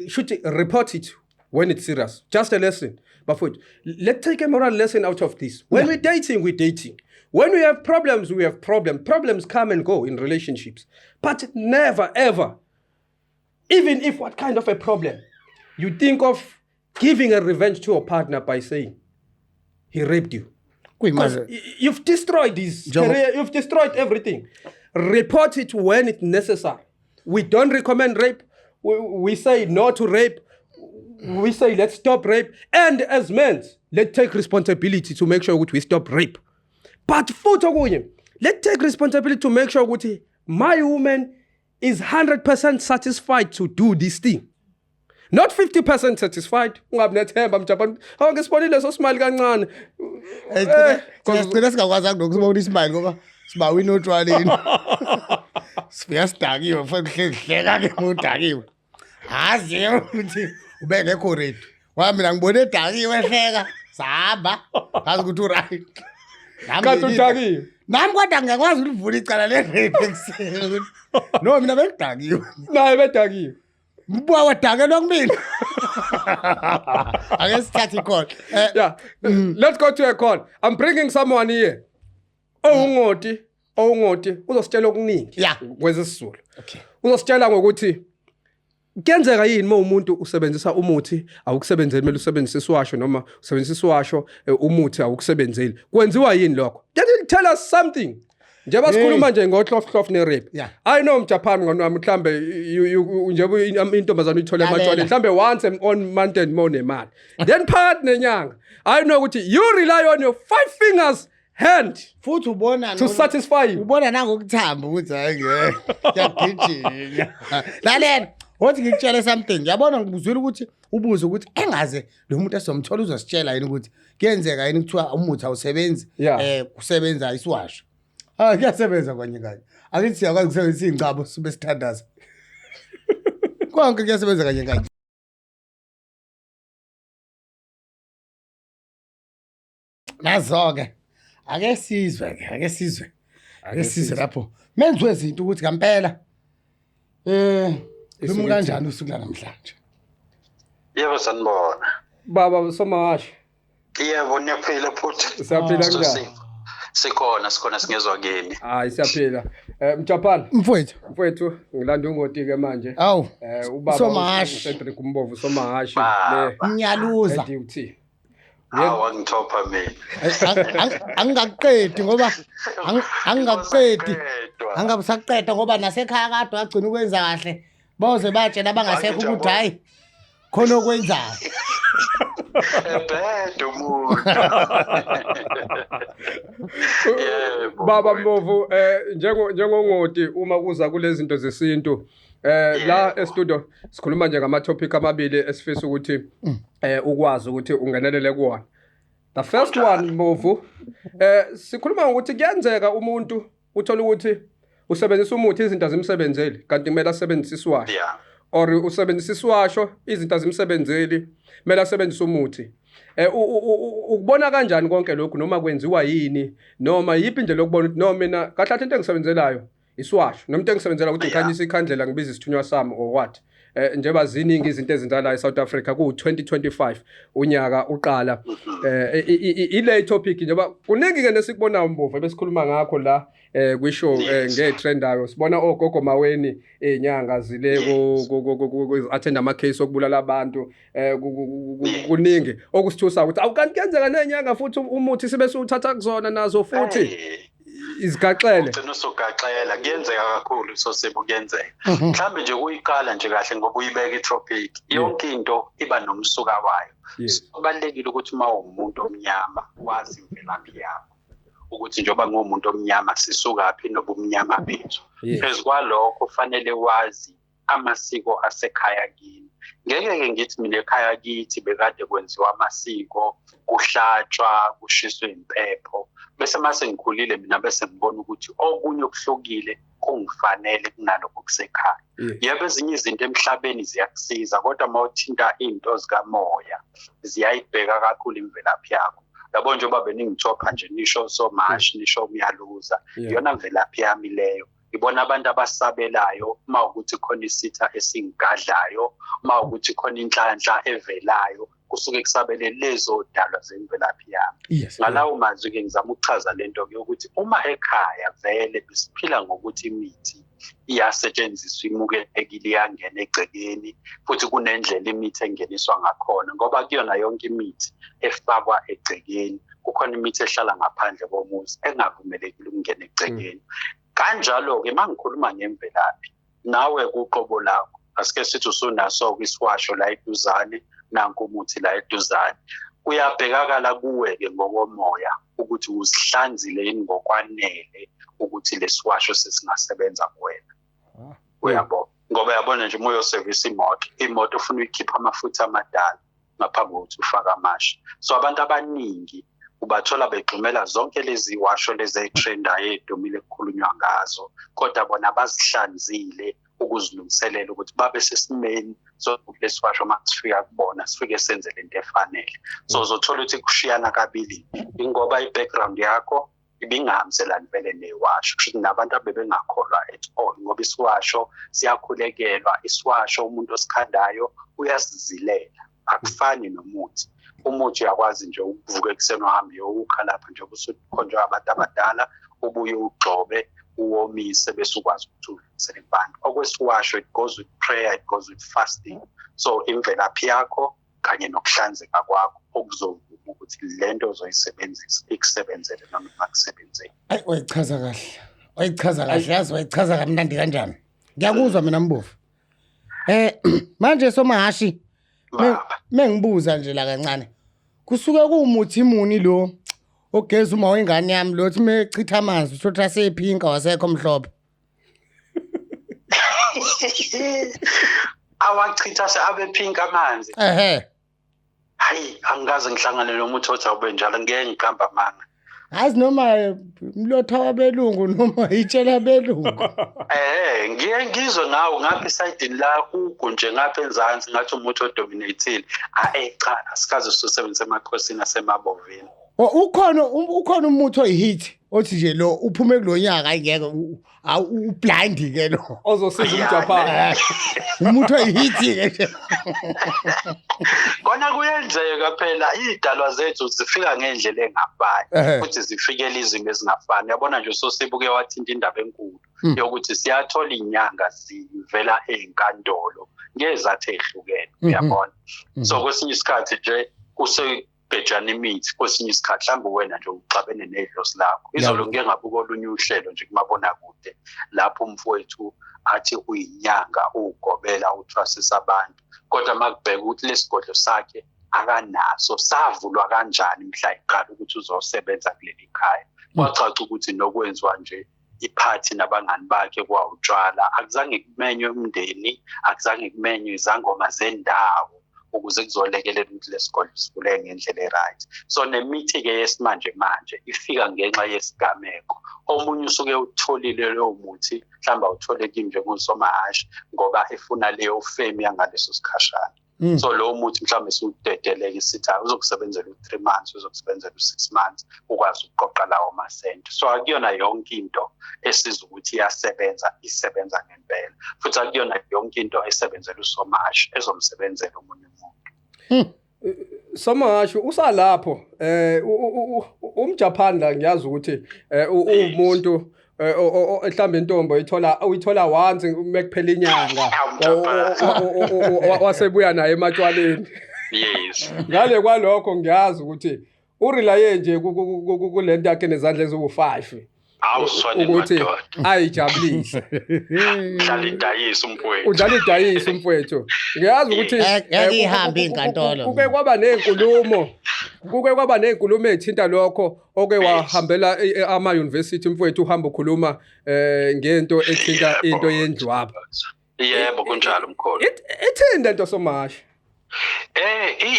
Should report it when it's serious. Just a lesson. Bafowethu, let's take a moral lesson out of this. When we're dating, we're dating. When we have problems, we have problems. Problems come and go in relationships. But never ever, even if what kind of a problem, you think of giving a revenge to your partner by saying he raped you. Kuyimanje. Because you've destroyed his career, you've destroyed everything. Report it when it's necessary. We don't recommend rape. We say no to rape. We say let's stop rape. And as men, let's take responsibility to make sure ukuthi we stop rape. But futhi okunye, let's take responsibility to make sure ukuthi my woman is 100% satisfied to do this thing. Not 50% satisfied. Ungabi nethemba mjapani. Hawu, ngisibonile leso smile kancane. Sigcina singakwazanga nokusibona ismile ngoba sibawina otshwaleni. Sifika sidakiwe futhi, hlezi hleka-ke uma udakiwe. Azi ukuthi ubengekho ready. Ngoba mina ngibone edakiwe ehleka, sahamba, ngazi ukuthi u-right. Nami Kanti udakiwe. Nami kodwa ngiyakwazi ukulivula icala le-rape ekuseni ukuthi no, mina bengidakiwe. Naye bedakiwe. Mbuka wadakelwa kumina. Ake sithathe i-call. Yeah. Let's go to a call. I'm bringing someone here. Owungoti, owungoti uzositshela okuningi kwezesiZulu. Uzositshela ngokuthi kuyenzeka yini uma umuntu usebenzisa umuthi awukusebenzeli, kumele usebenzise isiwasho, noma usebenzisa isiwasho umuthi awukusebenzeli. Kwenziwa yini lokho? Can you tell us something? Njengoba sikhuluma nje ngohlof hlof ne-rape. I know mJapan ngani wami, mhlambe njengoba intombazane uyithole Lalela. ematshwaleni mhlambe once on month and more nemali. Then phakathi nenyanga, I know ukuthi you rely on your five fingers hand Futhi ubona to satisfy you. Ubona nangokuthamba ukuthi hayi ngeke kuyagijima. Lalela, wothi ngikutshele something. Yabona, ngibuzwile ukuthi ubuze ukuthi engaze lo muntu esizomthola uzositshela yini ukuthi kuyenzeka yini kuthiwa umuthi awusebenzi, kusebenza isiwasho. Ah, kuyasebenza kanye kanye. Akithi siyakwazi ukusebenzisa iy'ngcabo sibe sithandaza. Konke kuyasebenza kanye kanye. Nazo-ke ake sizwe ke, ake sizwe, ake sizwe lapho menziwe izinto ukuthi ngempela lumi kanjani usuku lanamhlanje. Yebo, sanibona. Baba Somahashi. Yebo, niyaphila futhi. Siyaphila, kunjani? Sikhona, sikhona, singezwa kini. Hayi, siyaphila. Mjapani. Mfowethu. Mfowethu, ngilanda ungoti ke manje. Awu. Ubaba Somahashi. Cedric Umbovu Somahashi Baba. le Ngiyaluza. DUT. Hawu, angithopha mina. Angingakuqedi ngoba angingakuqedi. Qedwa. Angabe usaqeda ngoba nasekhaya kade wagcina ukwenza kahle. Boze batshela abangasekho ukuthi hayi khona okwenzayo. Ebhede umuntu. Yebo. Baba Mbovu, njengongoti uma kuza kulezi zinto zesintu, la e-studio sikhuluma nje ngama topic amabili esifisa ukuthi ukwazi ukuthi ungenelele kuwona. The first one, Mbovu, sikhuluma ngokuthi kuyenzeka umuntu uthola ukuthi usebenzisa umuthi izinto azimsebenzeli kanti kumele asebenzise isiwasho. Or usebenzisa isiwasho izinto azimsebenzeli, kumele asebenzise umuthi. Ukubona kanjani konke lokhu, noma kwenziwa yini, noma yiphi indlela yokubona ukuthi no, mina kahle kahle into engisebenzelayo isiwasho, noma into engisebenzela ukuthi ngikhanyise ikhandlela ngibize isithunywa sami or what. Njengoba ziningi izinto ezenzakalayo eSouth Africa ku 2025 unyaka uqala, ile topic njengoba kuningi ke nesikubonayo Mbovu ebesikhuluma ngakho la kwishow, ngetrendayo sibona ogogo Maweni ezinyanga zile ku attend ama case okubulala abantu, kuningi okusithusa ukuthi awu kanti kuyenzeka nenyanga futhi umuthi sibe siwuthatha kuzona nazo futhi izigaxele. Ugcina usugaxela, kuyenzeka kakhulu sosibo, kuyenzeka. Mhlambe nje kuyiqala nje kahle ngoba uyibeka i-topic, yonke into iba nomsuka wayo. Kubalulekile ukuthi uma uwumuntu omnyama wazi imvelaphi yakho, ukuthi njengoba ngiwumuntu omnyama sisukaphi nobumnyama bethu. Phezu kwalokho fanele wazi amasiko asekhaya kini. Ngeke-ke ngithi mina ekhaya kithi bekade kwenziwa amasiko, kuhlatshwa, kushiswe impepho, bese mase ngikhulile mina bese ngibona ukuthi okunye okuhlukile kungifanele kunalokho kusekhaya. Yebo, ezinye izinto emhlabeni ziyakusiza, kodwa uma uthinta iy'nto zikamoya ziyayibheka kakhulu imvelaphi yakho. Yabo, njengoba beningithopha nje nisho Somashi, nisho Myaluza, iyona mvelaphi yami leyo. Ngibona abantu abasabelayo uma ukuthi khona isitha esingigadlayo, uma ukuthi khona inhlanhla evelayo, Kusuke kusabele lezo dalwa zemvelaphi yami. Ngalawo mazwi-ke ngizama ukuchaza lento-ke yokuthi uma ekhaya vele besiphila ngokuthi imithi iyasetshenziswa, imukelekile, iyangena egcekeni, futhi kunendlela imithi engeniswa ngakhona, ngoba kuyona yonke imithi efakwa egcekeni kukhona imithi ehlala ngaphandle komuzi engavumelekile ukungena egcekeni. Kanjalo-ke uma ngikhuluma ngemvelaphi, nawe kuqobo lakho asike sithi usunaso-ke isiwasho la eduzane, nanku umuthi la eduzane, kuyabhekakala kuwe-ke ngokomoya ukuthi uzihlanzile yini ngokwanele ukuthi lesiwasho sesingasebenza kuwena. Uyabo, ngoba yabona nje uma uyosevisa imoto ufuna uyikhipha amafutha amadala ngaphambi kokuthi ufake amasha. So abantu abaningi ubathola begxumela zonke lezi washo lezi ey'trendayo ey'dumile kukhulunywa ngazo, kodwa bona bazihlanzile ukuzilungiselela ukuthi babe sesimeni sokuthi lesiwasho uma sifika kubona sifike senze lento efanele. So uzothola ukuthi kushiyana kabili, ingoba i-background yakho ibingahambiselani vele newasho, kusho ukuthi nabantu abebengakholwa at all, ngoba isiwasho siyakhulekelwa, isiwasho umuntu osikhandayo uyasizilela, akufani nomuthi. Umuthi uyakwazi nje ukuvuka ekuseni uhambe uyowukha lapha nje usukhonjwa abantu abadala, ubuye ugxobe uwomise bese ukwazi ukuthi udlulisele kubantu. Okwesiwasho it goes with prayer, it goes with fasting. So imvelaphi yakho kanye nokuhlanzeka kwakho okuzovuma ukuthi lento ozoyisebenzisa ikusebenzele noma ingakusebenzeli. Ayi, wayichaza kahle, wayichaza kahle, yazi wayichaza kamnandi kanjani. Ngiyakuzwa mina Mbovu. Manje Somahashi, mengibuza nje la kancane, kusuke kuwumuthi muni lo ogeza uma wengane yami lo thi mechitha amanzi uthotha sephinka wasekho mhlophe? Awachitha se abe pink amanzi. Ehhe. Hayi, angikaze ngihlangane nomuthi othi awube njalo, ngeke ngiqamba amanga. Azi noma umlotha wabelungu noma itshela abelungu. Ngiye ngizwe ngawo ngapha esayidini la ugu nje ngapha enzansi ngathi umuthi odominathile. Cha, asikaze sisebenzise emakhosini asemabovini. Ukhona umuthi oyihit othi nje lo uphume kulonyaka ayingeke ublind ke lo ozosiza umJapan. Umuthi oyihit ke nje. Kona kuyenzeka phela, idalwa zethu zifika ngendlela engafani futhi zifikela izimo ezingafani. Yabona nje usosibuke wathinta indaba enkulu yokuthi siyathola inyanga zivela ezinkantolo ngezathu ezihlukene, uyabona. So kwesinye isikhathi nje kuse bhejana imithi, kwesinye isikhathi mhlawumbe wena nje uxabene nedlozi lakho. Izolo ngike ngabuka olunye uhlelo nje kumabonakude lapho umfowethu athi uyinyanga, uwugobela, uthwasisa abantu, kodwa makubheka ukuthi lesigodlo sakhe akanaso, savulwa kanjani mhla iqala ukuthi uzosebenza kuleli khaya. Kwacaca ukuthi nokwenziwa nje iphathi nabangani bakhe kwawutshwala, akuzange kumenywe umndeni, akuzange kumenywe izangoma zendawo ukuze kuzolekelela ukuthi lesigodlo sivuleke ngendlela e-right. So nemithi-ke yesimanje manje ifika ngenxa yesigameko. Omunye usuke utholile lowo muthi, mhlawumbe awuthole kimi njengoSomahashi ngoba efuna leyo fame yangaleso sikhashana. So lowo muthi mhlawumbe siwudedeleke sithi uzokusebenzela u-3 months, uzokusebenzela u-6 months, ukwazi ukuqoqa lawo masenti. So akuyona yonke into esiza ukuthi iyasebenza, isebenza ngempela. Futhi akuyona yonke into esebenzela uSomahashi ezomsebenzela omunye umuntu. Somahashi usalapho umJapan la ngiyazi ukuthi uwumuntu mhlawumbe intombi uyithola once mekuphela inyanga wasebuya naye ematshwaleni. Yes. Ngale kwalokho ngiyazi ukuthi urelaye nje kulento yakhe nezandla eziwu-5. Awuswane ukuthi madoda. Ayijabulise. Udlala idayisi umfowethu. Udlala idayisi umfowethu. Ngiyazi ukuthi Ngeke ihambe inkantolo. Kuke kwaba nezinkulumo. Kuke kwaba nezinkulumo ezithinta lokho oke wahambela ama university umfowethu, uhamba ukhuluma ngento ethinta into yendlwabo. Yebo, kunjalo mkhulu. Ithini lento Somahashi?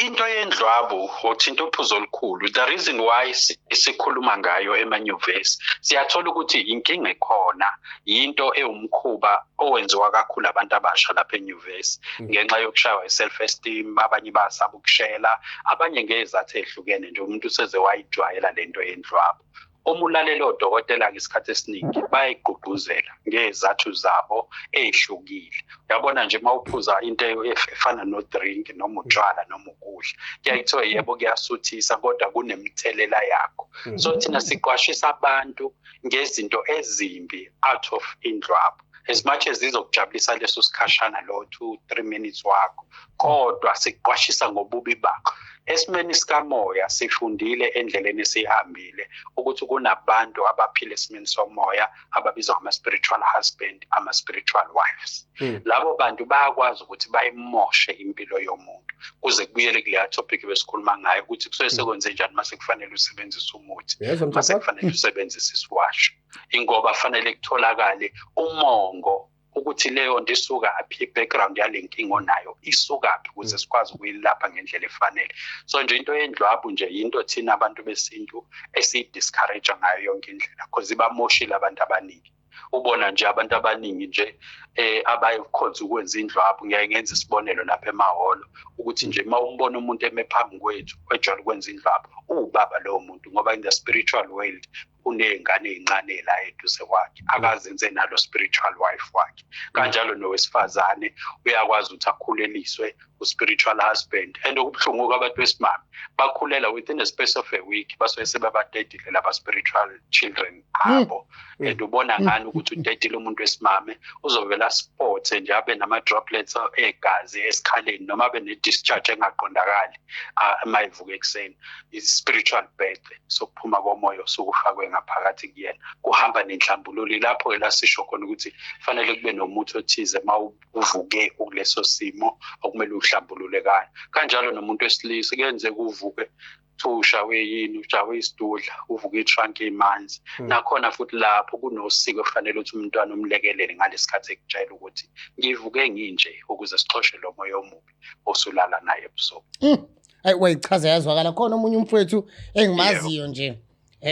Into yendlwabo uthinta uphuzo olukhulu. The reason why sikhuluma ngayo emanyuvesi, siyathola ukuthi inkinga ekhona yinto ewumkhuba owenziwa kakhulu abantu abasha lapha enyuvesi ngenxa yokushaywa i-self esteem, abanye basaba ukushela, abanye ngezathu ezihlukene nje umuntu useze wayijwayela lento yendlwabo. Uma ulalela odokotela ngesikhathi esiningi bayigqugquzela ngezathu zabo ezihlukile. Uyabona nje uma uphuza into efana no-drink noma utshwala noma ukudla, kuyaye kuthiwe yebo kuyasuthisa kodwa kunemithelela yakho. So thina siqwashisa abantu ngezinto ezimbi out of indlwabu. As much as izokujabulisa leso sikhashana lo 2 3 minutes wakho, kodwa siqwashisa ngobubi bakho. Esimeni sikamoya sifundile endleleni esihambile ukuthi kunabantu abaphila esimeni somoya ababizwa ngama-spiritual husband, ama-spiritual wives. Labo bantu bayakwazi ukuthi bayimoshe impilo yomuntu, kuze kubuyele kuleya topic besikhuluma ngayo ukuthi kusuke sekwenze njani mase kufanele usebenzise umuthi, mase kufanele usebenzise isiwasho, ingoba fanele kutholakale umongo ukuthi leyo nto isukaphi, i-background yale nkinga onayo isukaphi, ukuze sikwazi ukuyilapha ngendlela efanele. So nje into yendlwabu nje yinto thina abantu besintu esiyi-discourage ngayo yonke indlela, because ibamoshile abantu abaningi. Ubona nje abantu abaningi nje abayikhonza ukwenza indlwabu. Ngiyaye ngenza isibonelo lapha emahholo ukuthi nje uma umbona umuntu eme phambi kwethu ejwayele ukwenza indlwabu, uwubaba lowo muntu, ngoba in the spiritual world uney'ngane ey'ncane la eduze kwakhe akazenze nalo spiritual wife wakhe. Kanjalo nowesifazane uyakwazi ukuthi akhuleliswe u-spiritual husband, and okubuhlungu kwabantu besimame bakhulela within a space of a week basuke sebabadedile laba spiritual children abo. And ubona ngani ukuthi udedile umuntu wesimame? Uzovela spot nje abe nama-droplets egazi esikhaleni noma abe ne-discharge engaqondakali uma evuka ekuseni. I-spiritual birth sokuphuma komoya osuke ufakwe ngaphakathi kuyena kuhamba nenhlambululo. Lapho-ke la sisho khona ukuthi fanele kube nomuthi othize uma uvuke ukuleso simo okumele uhlambulule kayo. Kanjalo nomuntu wesilisa kuyenzeka uvuke kuthiwa ushawe yini, ushawe isidudla, uvuke i-trunk imanzi. Nakhona futhi lapho kunosiko ekufanele ukuthi umntwana umlekelele ngalesikhathi ekutshela ukuthi ngivuke nginje, ukuze sixoshe lo moya omubi osulala naye ebusuku. Ayi, wayichaza yazwakala. Khona omunye umfowethu engimaziyo nje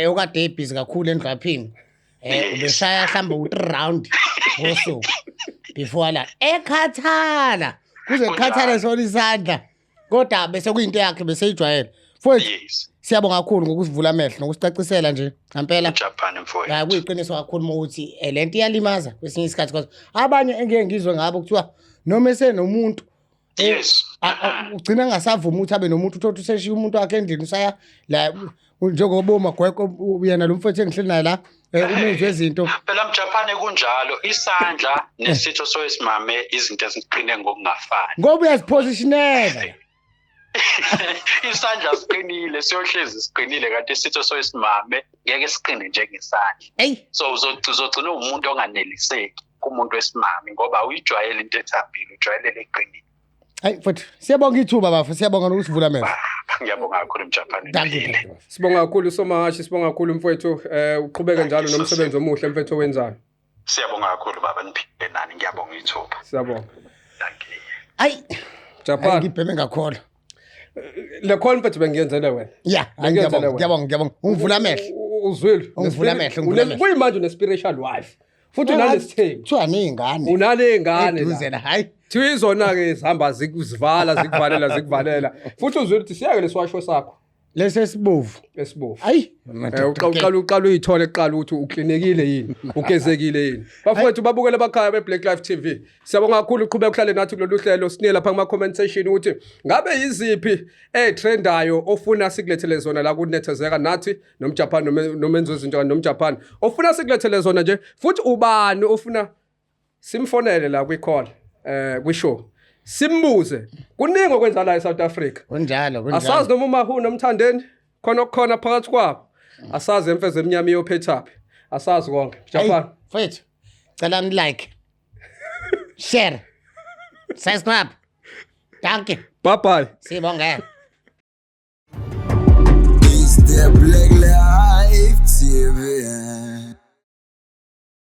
okade ebhizi kakhulu endlwaphini, ubeshaya mhlawumbe u-3 round ngosuku before la ekhathala kuze kukhathale sona isandla, kodwa bese kuyinto yakhe beseyijwayele. Mfowethu, siyabonga kakhulu ngokusivula amehlo nokusicacisela nje ngempela. Japan mfowethu. Ya, kuyiqiniso kakhulu uma ukuthi lento iyalimaza kwesinye isikhathi, because abanye engeke ngizwe ngabo kuthiwa noma esenomuntu ugcina engasavumi ukuthi abe nomuntu, uthole ukuthi useshiya umuntu wakhe endlini, usaya la njengoba uMagwegwe yena lo mfowethu engihleli naye la, umenzi wezinto. Phela mJaphane kunjalo, isandla nesitho sowesimame izinto eziqine ngokungafani. Ngoba uyazipositionela. Isandla siqinile, siyohlezi siqinile, kanti isitho sowesimame ngeke siqine njengesandla. So uzogcina uwumuntu onganeliseki kumuntu wesimame ngoba uyijwayele into ethambile, ujwayele leqinile. Hayi mfowethu, siyabonga ithuba bafo, siyabonga nokusivula amehlo. Ngiyabonga kakhulu mJaphane. Thank you, thank you. Sibonga kakhulu Somahashi, sibonga kakhulu mfowethu, uqhubeke njalo nomsebenzi omuhle mfowethu owenzayo. Siyabonga kakhulu baba, niphile nani, ngiyabonga ithuba. Siyabonga. Thank you. Ayi, Japan. Ngibheme ngakholwa. Le call mfethu bengiyenzele wena. Yeah, Bengiyenzele ngiyabonga, wena. ngiyabonga, ngiyabonga. Ungivula amehlo. Uzwile. Ungivula amehlo, ungivula amehlo. Kuyimanje une-spiritual wife. Futhi unanesithembu. Kuthiwa ney'ngane. Unaley'ngane la. Eduze la, hayi. Kuthiwa izona-ke zihamba zikuzivala, zikuvalela, zikuvalela. Futhi uzwile ukuthi siyeke lesiwasho sakho Lesi esibovu. Esibovu. Ayi. Uqala uyithole kuqala ukuthi uklinekile yini, ugezekile yini. Bafowethu babukele bakhaya be-Black Life TV. Siyabonga kakhulu, uqhubeka uhlale nathi kulolu hlelo. Siniye lapha kuma-comment section ukuthi ngabe yiziphi ey'trendayo ofuna sikulethele zona la kunethezeka nathi nomJapan nomenzi wezinto kanye nomJapan ofuna sikulethele zona nje, futhi ubani ofuna simfonele la kwi-call kwi-show simbuze. Kuningi okwenzakalayo eSouth Africa. Kunjalo, kunjalo. Asazi noma uMahu nomthandeni khona okukhona phakathi kwabo, asazi emfeze emnyama iyophethaphi, asazi konke. Japan. Mfethu, cela ni like, share, subscribe. Dankie. Bye bye. Sibonge. It's the Black Life TV.